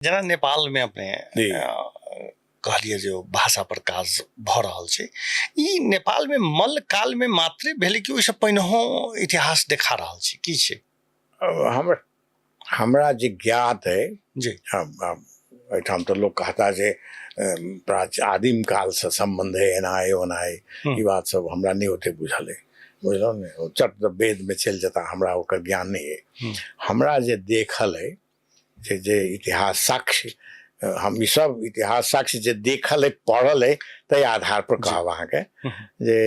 जेना नेपालमे अपने कहलियै जे भाषा पर काज भऽ रहल छै, ई नेपालमे मल्ल कालमे मात्रे भेलै कि ओहिसँ पहिनहो इतिहास देखा रहल छै, की छै? हमरा जे ज्ञात अइ जी, एहिठाम तऽ लोक कहता जे प्राचीन आदिम कालसँ सम्बन्ध है, एना है ओना है, ई बात सब हमरा नहि ओते बुझल अइ, बुझलहुँ ने? ओ चट वेदमे चलि जेता, हमरा ओकर ज्ञान नहि अइ। हमरा जे देखल अइ जे जे इतिहास साक्ष्य, हम ई सब इतिहास साक्ष्य जे देखल अइ पढ़ल अइ ताहि आधार पर कहब अहाँके जे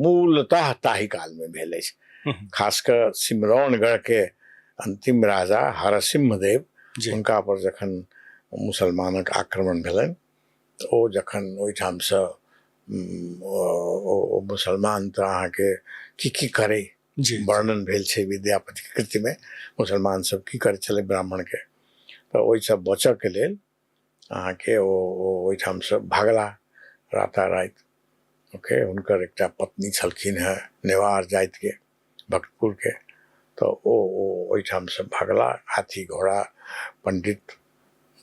मूलतः ताहि कालमे भेल अछि। खास कऽ सिमरौनगढ़के अंतिम राजा हरसिंह देव, हुनका पर जखन मुसलमानक आक्रमण भेलनि तऽ ओ जखन ओहिठामसँ ओ मुसलमान तऽ अहाँके की की करै वर्णन भेल छै विद्यापति कृतिमे, मुसलमान सब की करै छलै ब्राह्मणके, तऽ ओहिसँ बचऽके लेल अहाँके ओ ओहिठामसँ भागला राताराति। ओके, हुनकर एकटा पत्नी छलखिन हेँ नेवार जातिके भक्तपुरके, तऽ ओ ओहिठामसँ भागला, हाथी घोड़ा पंडित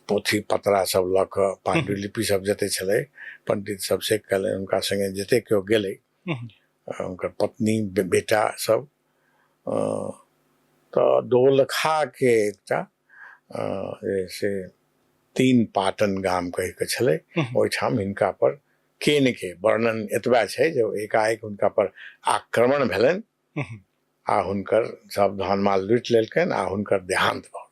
पोथी पतरा सब लऽ कऽ, पांडुलिपि सब जते छलै पंडित सब से कयलनि, हुनका सङ्गे जते केओ गेलै हुनकर पत्नी बेटा सब, तऽ दोलखाके एकटा जे से तीन पाटन गाम कहिके छलै, ओहिठाम हिनका पर केनके वर्णन एतबा छै जे एकाएक हुनका पर आक्रमण भेलनि आ हुनकर सब धन माल लूटि लेलकनि आ हुनकर देहांत भऽ गेल।